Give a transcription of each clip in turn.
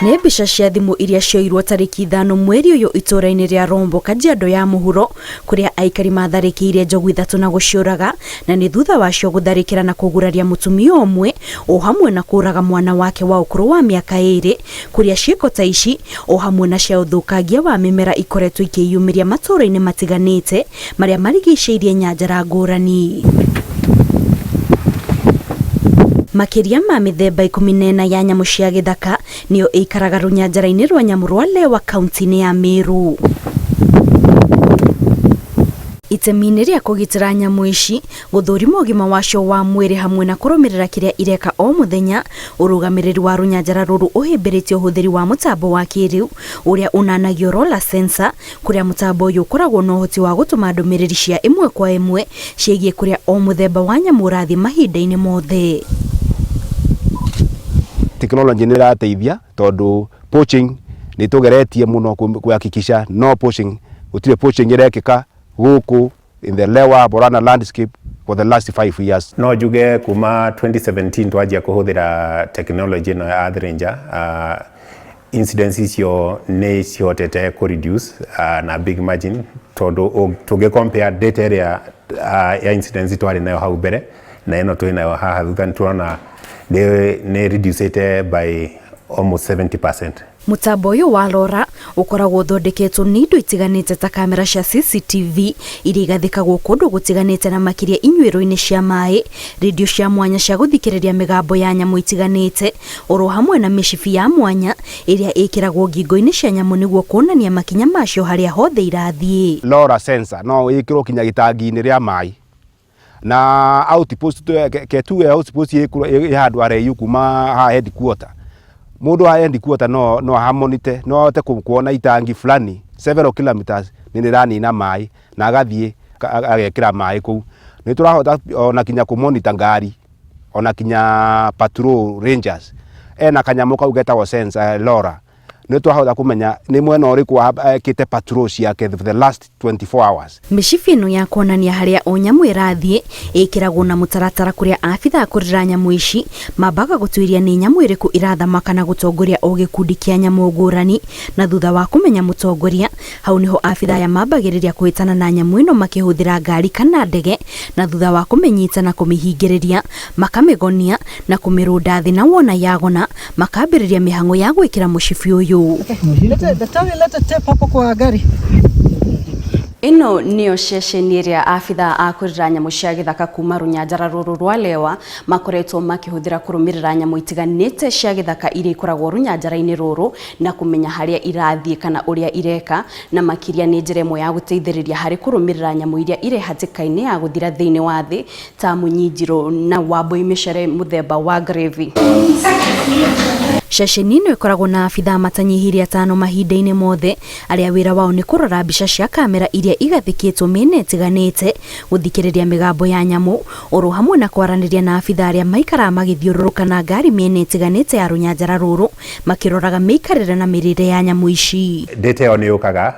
Nĩ mbica cia thimũ iria cioirwo tarĩki 5 mweri ũyũ itũũra-inĩ rĩa Rombo, Kajiado ya mũhuro, kũrĩa aikari matharĩkĩire njogu 3 na gũciũraga, na nĩ thutha wacio gũtharĩkĩra na kũguraria mũtumia ũmwe o hamwe na kũraga mwana wake wa ũkũrũ wa mĩaka 2, kũrĩa ciĩko ta ici o hamwe na cia ũthũkangia wa mĩmera ikoretwo ikĩyumĩria matũũra-inĩ matiganĩte marĩa marigicĩirie nyanjara ngũrani. Makĩria ma mĩthemba 14 ya nyamũ cia gĩthaka nĩyo ĩikaraga rũnyanjara-inĩ rwa nyamũ rwa Lewa kaunti-inĩ ya Meru. Itemi-inĩ rĩa kũgitĩra nyamũ ici, gũthũrima ũgima wacio wa mwĩrĩ hamwe na kũrũmĩrĩra kĩrĩa ireka o mũthenya, ũrũgamĩrĩri wa rũnyanjara rũrũ ũhĩmbĩrĩtie ũhũthĩri wa mũtambo wa kĩrĩu ũrĩa ũnanagio roller sensor, kũrĩa mũtambo ũyũ ũkoragwo na ũhoti wa gũtũma ndũmĩrĩri cia ĩmwe kwa ĩmwe ciĩgiĩ kũrĩa o mũthemba wa nyamũ ũrathiĩ mahinda-inĩ mothe. Tekinoronjĩ nĩ ĩrateithia tondũ poaching nĩ tũgeretie mũno kuhakikisha no poaching, gũtirĩ poaching ĩrekĩka gũkũ in the Lewa Borana landscape for the last 5 years. No njuge kuma 2017 twanjia kũhũthĩra technology ĩno ya Earth Ranger, incidents icio nĩ cihotete kũ reduce na big margin, tondũ tũngĩ compare data ĩrĩa ya incidents twarĩ nayo hau mbere na ĩno twĩ nayo haha thutha, nĩ tũrona nĩ reducĩte by almost 70%. Mũtambo ũyũ wa LoRa ũkoragwo ũthondeketwo nĩ indo itiganĩte ta kamera cia CCTV iria igathĩkagwo kũndũ gũtiganĩte na makĩria inyuĩro-inĩ cia maĩ, redio cia mwanya cia gũthikĩrĩria mĩgambo ya nyamũ itiganĩte, oro hamwe na mĩcibi ya mwanya ĩrĩa ĩkĩragwo ngingo-inĩ cia nyamũ nĩguo kuonania makinya macio harĩa hothe irathiĩ. LoRa sensor no ĩkĩrwo kinya gĩtangi-inĩ rĩa maĩ na outpost ketuge outpost ĩ handũ haraihu kuma haha headquarter. Mũndũ wa headquarter no ahamonite, no ahote kuona itangi fulani several kilometers nĩ rĩranina maĩ na agathiĩ agekĩra maĩ kũu. Nĩ tũrahota ona kinya kũmonitor ngari, ona kinya patrol rangers ena kanyamũ kau getagwo sensor LoRa. Nĩ twahota kũmenya nĩ mwena ũrĩkũ ekĩte patrol ciake for the last 24 hours. Mĩcibi ĩno ya kuonania harĩa o nyamũ ĩrathiĩ ĩkĩragwo na mũtaratara kũrĩa abithaa kũrĩra nyamũ ici mambaga gũtuĩria nĩ nyamũ ĩrĩkũ ĩrathamaka na gũtongoria o gĩkundi kĩa nyamũ ngũrani, na thutha wa kũmenya mũtongoria hau nĩho abithaa aya mambagĩrĩria kũhĩtana na nyamũ ĩno makĩhũthĩra ngari kana ndege, na thutha wa kũmĩnyita na kũmĩhingĩrĩria makamĩgonia na kũmĩrũnda thĩ, na wona yagona makambĩrĩria mĩhang'o ya gwĩkĩra mũcibi ũyũ. Daktari, leta tape hapo kwa gari. Ĩno nĩyo ceceni ĩrĩa abithaa a kũrĩra nyamũ cia gĩthaka kuma rũnyanjara rũrũ rwa Lewa makoretwo makĩhũthĩra kũrũmĩrĩra nyamũ itiganĩte cia gĩthaka iria ikoragwo rũnyanjara-inĩ rũrũ na kũmenya harĩa irathiĩ kana ũrĩa ireka, na makĩria nĩ njĩra ĩmwe ya gũteithĩrĩria harĩ kũrũmĩrĩra nyamũ iria irĩ hatĩka-inĩ ya gũthira thĩinĩ wa thĩ ta mũnyinjirũ na wambũi mĩcere mũthemba wa gravy. Ceceni ĩno ĩkoragwo na abithaa matanyihĩire 5 mahinda-inĩ mothe arĩa wĩra wao nĩ kũrora mbica cia kamera iria igathĩkĩtwo mĩena ĩtiganĩte, gũthikĩrĩria mĩgambo ya nyamũ oro hamwe na kwaranĩria na abithaa arĩa maikaraga magĩthiũrũrũka na ngari mĩena ĩtiganĩte ya rũnyanjara rũrũ makĩroraga mĩikarĩre na mĩrĩre ya nyamũ ici. Data ĩyo nĩ yũkaga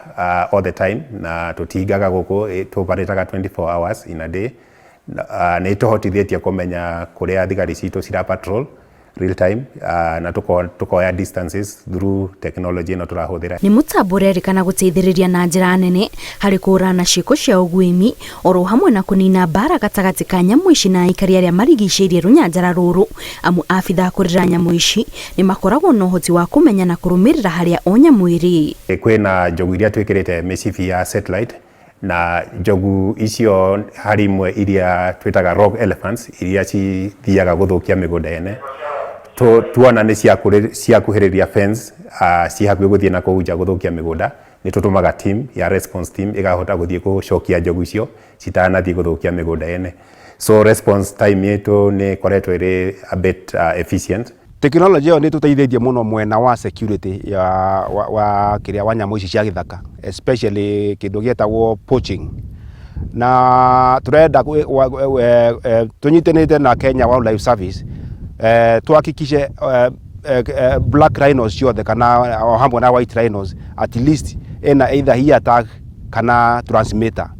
all the time na tũtihingaga gũkũ, tũoperataga 24 hours in a day. Nĩ ĩtũhotithĩtie kũmenya kũrĩa thigari citũ cira patrol real time, na tukoya distances through technology ĩno tũrahũthĩra. Nĩ mũtambo ũrerĩkana gũteithĩrĩria na njĩra nene harĩ kũhũrana na ciĩko cia ũguĩmi oro hamwe na kũnina mbara gatagatĩ ka nyamũ ici na aikari arĩa marigicĩirie rũnyanjara rũrũ, amu abithaa kũrĩra nyamũ ici nĩ makoragwo na ũhoti wa kũmenya na kũrũmĩrĩra harĩa o nyamũ ĩrĩ. Kwĩna njogu iria twĩkĩrĩte mĩcibi ya satellite, na njogu icio harĩ imwe iria twĩtaga rogue elephants iria cithiaga gũthũkia mĩgũnda ene. Tuona nĩ ciakuhĩrĩria fence, ci hakuhĩ gũthiĩ na kũu nja gũthũkia mĩgũnda, nĩ tũtũmaga team ya response team ĩkahota gũthiĩ gũcokia njogu icio citanathiĩ gũthũkia mĩgũnda ene. So response time yetu nĩ ĩkoretwo ĩrĩ a bit efficient. Tekinoronjĩ ĩyo nĩ ĩtũteithĩtie mũno mwena wa security ya wa kĩrĩa wa nyamũ ici cia gĩthaka, especially kĩndũ gĩetagwo poaching. Na tũrenda tũnyitanĩte na Kenya Wildlife Service, tuhakikishe black rhinos ciothe kana o hamwe na white rhinos at least ĩna either ear tag kana transmitter,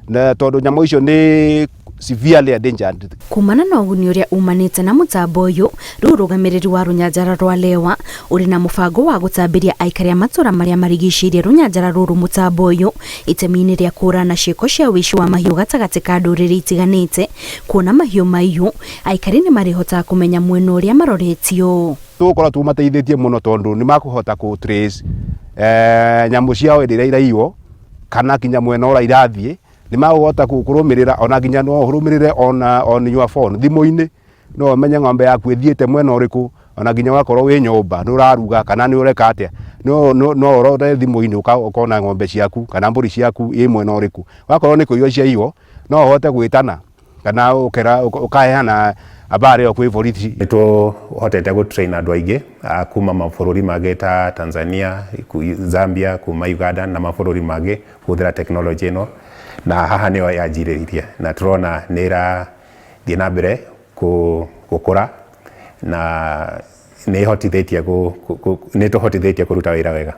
na tondũ nyamũ icio nĩ severely endangered. Kumana na ũguni ũrĩa umanĩte na mũtambo ũyũ, rĩu ũrũgamĩrĩri wa rũnyanjara rwa Lewa ũrĩ na mũbango wa gũtambĩria aikari a matũra marĩa marigicĩirie rũnyanjara rũrũ mũtambo ũyũ itemi-inĩ rĩa kũũrana ciĩko cia ũici wa mahiũ gatagatĩ ka ndũrĩrĩ itiganĩte. Kuona mahiũ maiyũ, aikari nĩ marĩhotaga kũmenya mwena ũrĩa maroretio. Tũgũkorwo tũmateithĩtie mũno tondũ nĩ makũhota kũ trace nyamũ ciao hĩndĩ ĩrĩa iraiywo kana kinya mwena ũrĩa irathiĩ. Nĩ makũhota kũrũmĩrĩra, ona nginya no ũrũmĩrĩre ona on your phone, thimũ-inĩ, no ũmenye ng'ombe yaku ĩthiĩte mwena ũrĩkũ. Ona nginya wakorwo wĩ nyũmba nĩ ũraruga kana nĩ ũreka atĩa, no ũrore thimũ-inĩ ũkona ng'ombe ciaku kana mbũri ciaku ĩ mwena ũrĩkũ. Wakorwo nĩ kũiywo ciaiywo, no ũhote gwĩtana kana ũkera ũkaheana habari ĩyo kwĩ borithi. Nĩ tũhotete gũ train andũ aingĩ kuma mabũrũri mangĩ ta Tanzania, Zambia, kuma Uganda na mabũrũri mangĩ kũhũthĩra tekinoronjĩ ĩno, na haha nĩyo yanjirĩrĩirie na tũrona nĩ ĩrathiĩ na mbere gũkũra na nĩ ĩhotithĩtie nĩ ĩtũhotithĩtie kũruta wĩra wega.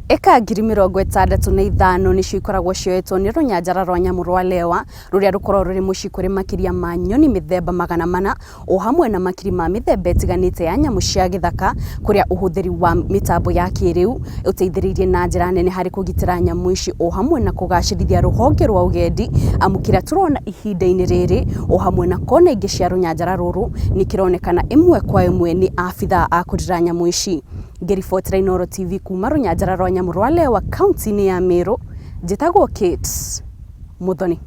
Ĩka 65,000 nĩcio ikoragwo cioetwo nĩ rũnyanjara rwa nyamũ rwa Lewa, rũrĩa rũkoragwo rũrĩ mũciĩ kũrĩ makĩria ma nyoni mĩthemba 400, o hamwe na makiri ma mĩthemba ĩtiganĩte ya nyamũ cia gĩthaka, kũrĩa ũhũthĩri wa mĩtambo ya kĩrĩu ũteithĩrĩirie na njĩra nene harĩ kũgitĩra nyamũ ici, o hamwe na kũgacĩrithia rũhonge rwa ũgendi. Amu kĩrĩa tũrona ihinda-inĩ rĩrĩ, o hamwe na kona ingĩ cia rũnyanjara rũrũ, nĩ kĩronekana ĩmwe kwa ĩmwe nĩ abithaa a kũrira nyamũ ici. Ngĩribotera Inooro TV kuma rũnyanjara rwa nyamũ rwa Lewa kaunti-inĩ ya Meru, njĩtagwo Kate Muthoni.